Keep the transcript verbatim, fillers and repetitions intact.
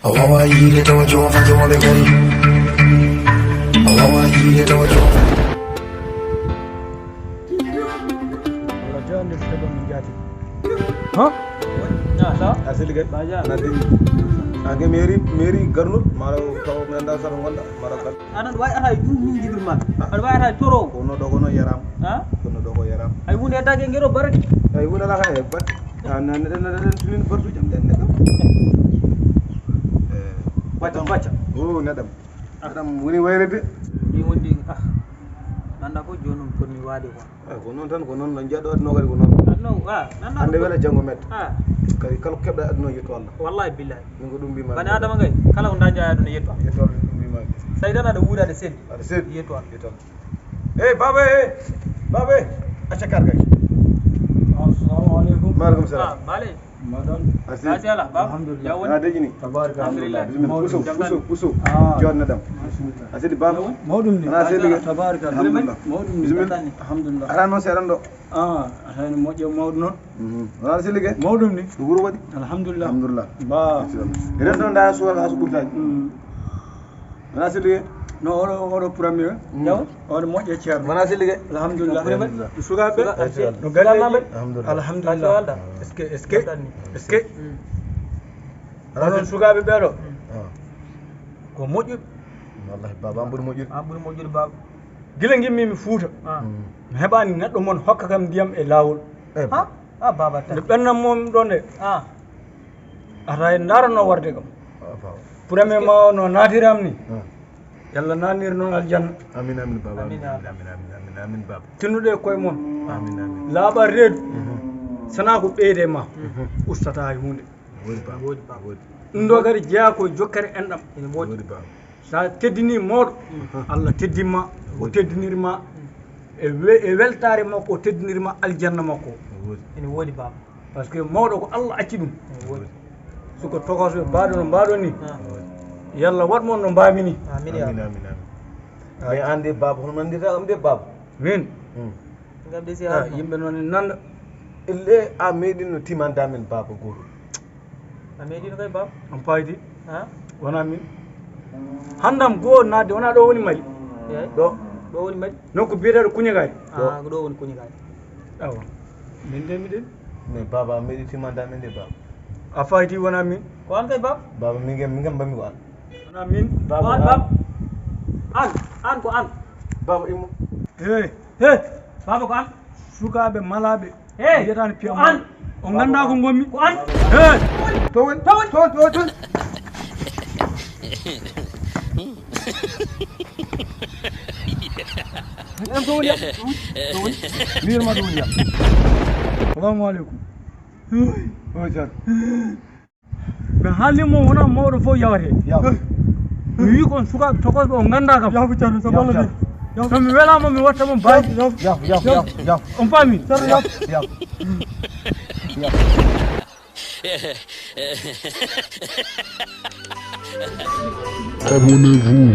A wawa yiide tawa joofa joole gol. A wawa yiide tawa joofa. Wala jande sebo min jati. Ha? A seli kay? Ba ja. Na deni. Ange meri, meri garnut, mara taw men da sar wala, mara kal. Anan way ata dum min jibril man. An way ata toro. Kono dogo no yaram. Ha? Kono dogo yaram. Ay wune dage ngero barak. Ay wune la kay bat. Ah, na, na, na, na, na, tunin bartu jam den ne kam. Eh, Wacca, wacca. Oh, na dam. Na dam woni wayre de. Ni wondi, ah. Nanda ko jonum ko mi wade ko. Ah, ko non tan, ko non no jado adno kadi ko non. Adno, ah, nanda Hande ko wela jango met. Ah. Kadi kala ko kebda adno yetto Allah. Wallahi billahi. Min ko dum bi ma. Bani Adama ngay, kala ko daña aduna yetto. Yetto Allah dum bi ma. Saydan ada wuda de sen. Ada sen. Yetto Allah. Yetto Allah. Eh, baba, eh. Baba, eh. Acca karga. Assalamu alaikum. Wa alaikum salam. Ah, bale. Madon. Asi. Asi ala, baba. Alhamdulillah. Ya woni. Na dejini. Tabaraka. Alhamdulillah. Bismillah. Pusu, pusu, pusu. Ah. Jonna dam. Bismillah. Asidi baba. Mawdum ni. Ana seli. Tabaraka. Alhamdulillah. Mawdum ni. Bismillah. Alhamdulillah. Arano se arando. Ah, hayno moƴƴo mawɗo noon. Mhm. Wona seli ke? Mawɗum ni. Ko wuro waɗi? Alhamdulillah. Alhamdulillah. Ba. Ren ɗon da suwal ha so ɓurtani. Mm. Wona seli ke? No, oɗo, oɗo premier. Mm. Yaw? Oɗo moƴƴo ceerno. Wona seli ke? Alhamdulillah. Alhamdulillah. Sukaɓe? Suka-, no galle. Alhamdulillah. Alhamdulillah. Est-ce que, est-ce que, est-ce que? Mm. Onon sukaɓe ɓeɗo? Mm. Ah. Ko moƴƴuɓe. Wallahi baba, an ɓuri moƴƴude. An ɓuri moƴƴude baba. Gila ngimmi mi Fuuta. Ah. Mm. Mi heɓani neɗɗo mon hokka kam ndiyam e laawol. Eh, ha? Ah, baba tan. Nde ɓennan mon ɗon de. Ah. Ata en ndaara no warde kam. Ah, baba. Premier ma o no naatiram ni. Ah. Yalla nanir noon aljanna. Amin, amin, baba. Amin, amin, amin, amin, amin, amin, baba. Tinnude e koye mon. Amin, amin. Laaɓa reedu. Mhm. Sana ko ɓeyde ma. Mhm. Ustata hay hunde. Wodi baba. Wodi baba. Wodi. Ɗum ɗo kadi jeyaa ko jokkere enɗam. Ene woodi. Wodi baba. Sa teddini mawɗo, mhm, Allah teddinma, o teddinirma e we-, e weltaare makko, o teddinirma aljanna makko. Wodi. Ene woodi baba. Parce que mawɗo ko Allah acci ɗum. Ene woodi. Suko tokosɓe mbaɗo no mbaɗo ni. Ah. Yalla waɗ mon no mbami ni. Amin ya. Amin, amin, amin. Ah. Mais an de baba, hono nandirta kam de baba? Min? Hmm. Ngam de si ah, yimɓe noon nanda. Ille a meɗino timanda min baba goto. A meɗino kay baba? On payti? Ha? Wona min. Handam goo naatde, wona ɗo woni Mali? Eey. Ɗo. Ɗo woni Mali? Nokku biyeteeɗo Kuñagaari. Ah, ko ɗo woni Kuñagaari. Awa. Min de miɗen. Mais baba, a meɗi timanda min de baba. A fayti wona min. Ko an kay baba? Baba, min gem, min gem mbami ko an. Wona min. Baba, ko an baba. An, an ko an. Baba, immo. Hey. Hey, baba ko an. Sukaaɓe malaaɓe. Hey, mbiyataani piya ko an. On nganndaa ko ngonmi. Ko an. Hey. To woni, to woni, to woni, to woni, to woni. Ɗum to woni, to woni. Mi yirma ɗum woni. Salamu aleykum. Oy, Thierno. Mi haalni mo wona mawɗo fof yawete. Yaw. Mi wi kon sukaaɓe tokosɓe o nganndaa kam. Yaw, Thierno, so walla de. Yaw. So mi welaama, mi watta mo baaji. Yaw, yaw, yaw, yaw. On paami? Thierno, yaw. Yaw. Yaw. Abonnez-vous,